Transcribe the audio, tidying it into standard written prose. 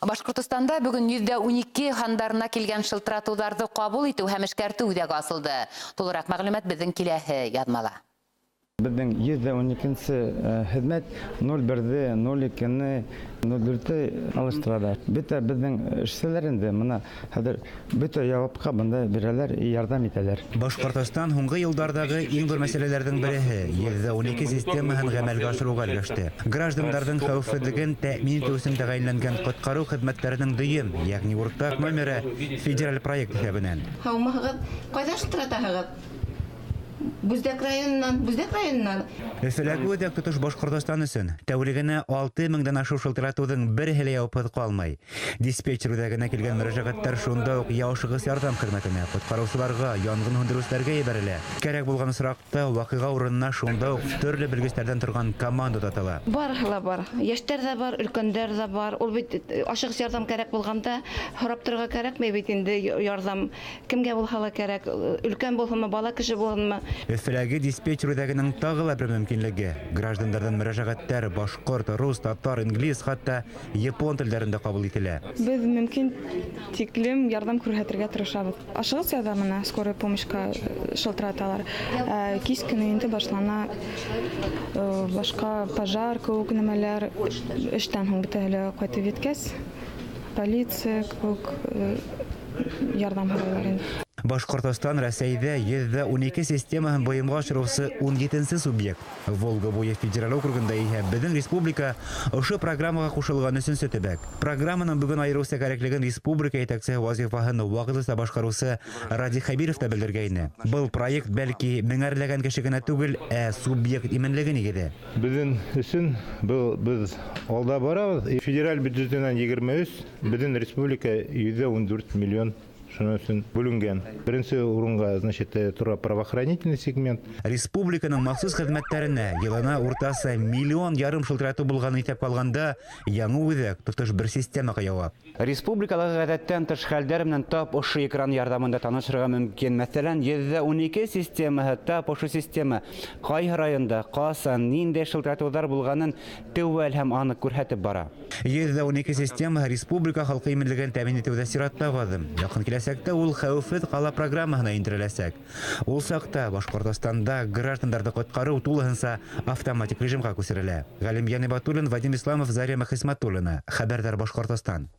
Башҡортостанда бөгөн 112 һандарына килгән шылтыратыуҙарҙы ҡабул итеү һәм эшкәртеү үҙәге асылды. Тулыраҡ мәғлүмәт беҙҙең киләһе яҙмала. Беҙҙең 112-нсе хеҙмәт 01-ҙе, 02-не, 04-те алыштыра ҙа. Бөтә беҙҙең эшселәр инде мына хәҙер бөтә яуапҡа бында бирәләр, ярҙам итәләр. Башҡортостан һуңғы йылдарҙағы иң ҙур мәсьәләләрҙең береһе 112 системаһын ғәмәлгә ашырыуға өлгәште. Граждандарҙың хәүефһеҙлеген тәьмин итеү өсөн тәғәйенләнгән ҡотҡарыу хеҙмәттәренең дөйөм, йәғни уртаҡ номеры федераль проект иҫәбенән. Һаумыһығыҙ, ҡайҙан шылтыратаһығыҙ? Бүздәк районынан, Бүздәк районынан. Өфөләге үҙәк тотош Башҡортостан өсөн тәүлегенә 6000-дән ашыу шылтыратыуҙың береһе лә яуапһыҙ ҡалмай. Диспетчер үҙәгенә килгән мөрәжәғәттәр шунда уҡ ашығыс ярҙам хеҙмәтенә, ҡотҡарыусыларға, янғын һүндереүселәргә ебәрелә. Кәрәк булған осраҡта ваҡиға урынына шунда уҡ төрлө белгестәрҙән торған команда оҙатыла. Барыһы ла бар. Йәштәр ҙә бар, өлкәндәр ҙә бар. Ул бит ашығыс ярҙам кәрәк булғанда һорап торорға кәрәкмәй бит инде, ярҙам кемгә булһа ла кәрәк, өлкән булһынмы, бала кеше булһынмы. Өфөләге диспетчер үҙәгенең тағы ла бер мөмкинлеге: граждандарҙан мөрәжәғәттәр башҡорт, рус, татар, инглиз, хатта япон телдәрендә ҡабул ителә. Беҙ мөмкин тиклем ярҙам күрһәтергә тырышабыҙ. Ашығыс ярҙамына скорая помощька шылтыраталар. Кис көнө инде башлана башҡа пожар кеүек нәмәләр. Эштән һуң бөтәһе лә ҡайтып еткәс, полиция кеүек ярҙам һорайлар инде. Башҡортостан Рәсәйҙә 112 системаһын бойомға ашырыусы 17-нсе субъект. Волга буйы федераль округында иһә беҙҙең республика ошо программаға ҡушылған өсөнсө төбәк. Программаның бөгөн айырыуса кәрәклеген республика етәксеһе вазифаһын ваҡытлыса башҡарыусы Радий Хәбиров та белдергәйне. Был проект бәлки меңәрләгән кеше генә түгел, ә субъект именлеге нигеҙе. Беҙҙең өсөн был беҙ алда барабыҙ. Федераль бюджетынан 23, беҙҙең республика 114 миллион шуның өсөн бүленгән. Беренсе урынға, значит, тора правоохранительный сегмент. Республиканың махсус хеҙмәттәренә йылына уртаса 1,5 миллион шылтыратыу булғанын иҫәпкә алғанда, яңы үҙәк тотош бер системаға яуап. Республикалағы ғәҙәттән тыш хәлдәр менән тап ошо экран ярҙамында танышырға мөмкин. Мәҫәлән, 112 системаһы тап ошо система ҡайһы районда, ҡасан, ниндәй шылтыратыуҙар булғанын теүәл һәм аныҡ күрһәтеп бара. 112 системаһы республика халҡы именлеген тәьмин итеүҙә сираттағы аҙым. Яҡын киләсәктә ул хәүефһеҙ ҡала программаһына индереләсәк. Ул саҡта Башҡортостанда граждандарҙы ҡотҡарыу тулыһынса автоматик режимға күсерелә. Ғәлимйән Ибатуллин, Вадим Исламов, Зарема Хисматуллина. Хәбәрҙәр Башҡортостан.